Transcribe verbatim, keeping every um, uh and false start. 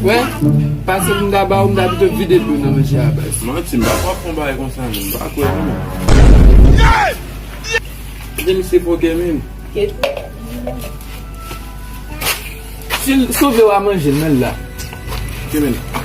Wè, pase m ta ba ou, m ta pito vide dlo nan manje a, baz. Manti, m pa kwè w ap fè yon bagay konsa, non, m pa kwè, non. Kite misye fòkè menm. Si l sove w a manje l, men l la. Kite men.